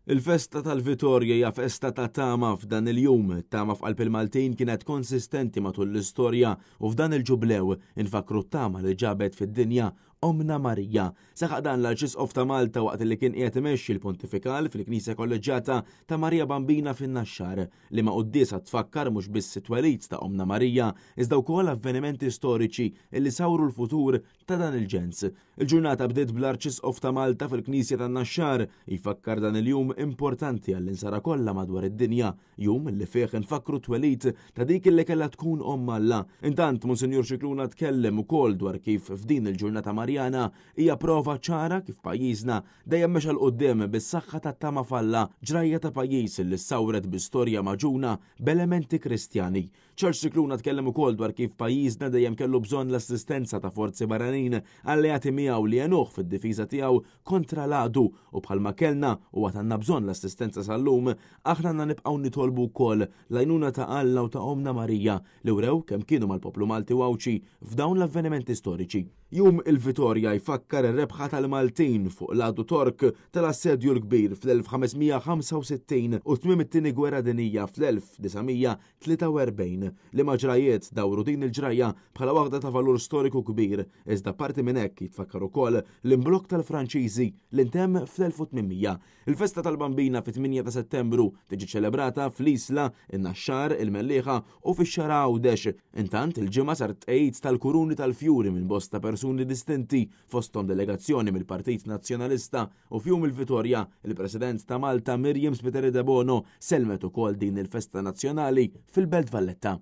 Il-festa tal-Vitorja hija festa ta' tama f'dan il-jum. Tama f'qalb il-Maltin kienet konsistenti matul l-istorja u f'dan il-ġublew infakkru t-tama li ġabet fid-dinja Ommna Marija. Saħaq dan l-Arċisqof ta' Malta waqt li kien qiegħed imexxi l-pontifikal fil-Knisja Kolleġġjata ta' Marija Bambina fin-Naxxar, liema quddiesa tfakkar mhux biss it-twelid ta' Ommna Marija iżda wkoll avvenimenti storiċi li sawru l-futur ta' dan il-ġens. Il-ġurnata bdiet bl-Arċisqof ta' Malta fil-Knisja tan-Naxxar jfakkar dan il-jum importanti għall-insara kollha madwar id-dinja, jum li fih infakkru t-twelid ta' dik li kellha tkun Omm Alla. Intant, Monsinjur Scicluna tkellem ukoll dwar kif f'din il-ġurnata Marjana hija prova ċara kif pajjiżna dejjem mexa 'l quddiem bis-saħħa tat-tama f'Alla, ġrajja ta' pajjiż li ssawret bi storja magħġuna b'elementi Kristjani. Charles Scicluna tkellem ukoll dwar kif pajjiżna dejjem kellu bżonn l-assistenza ta' forzi barranin alleati miegħu li għenuh fid-difiża tiegħu kontra l-għadu u bħalma kellna u għad għandna bżonn l-assistenza sal-lum, aħna għandna nibqgħu nitolbu wkoll l-għajnuna ta' Alla u ta' Ommna Marija li wrew kemm kienu mal-poplu Malti u Għawdxi f'dawn l-avvenimenti storiċi. Jum il-Vitorja jfakkar ir-rebħa tal-Maltin fuq l-għadu Tork tal-Assedju l-Kbir fl-1565 u tmiem it-Tieni Gwerra Dinjija fl-1900 43, liema ġrajjiet dawru din il-ġrajja bħala waħda ta' valur storiku kbir, iżda apparti minn hekk jitfakkar ukoll l-imblokk tal-Franċiżi li ntemm fl-1800. Il-festa tal-Bambina fit-8 ta' Settembru tiġi ċelebrata fl-Isla, in-Naxxar, il-Mellieħa u fix-Xagħra Għawdex. Intant, il-Ġimgħa sar tqegħid tal-kuruni tal-fjuri minn bosta persuni distinti, fosthom delegazzjoni mill-Partit Nazzjonalista U f'Jum il-Vitorja, il-President ta' Malta Myriam Spiteri Debono sellmet ukoll din il-festa nazzjonali fil-Belt Valletta.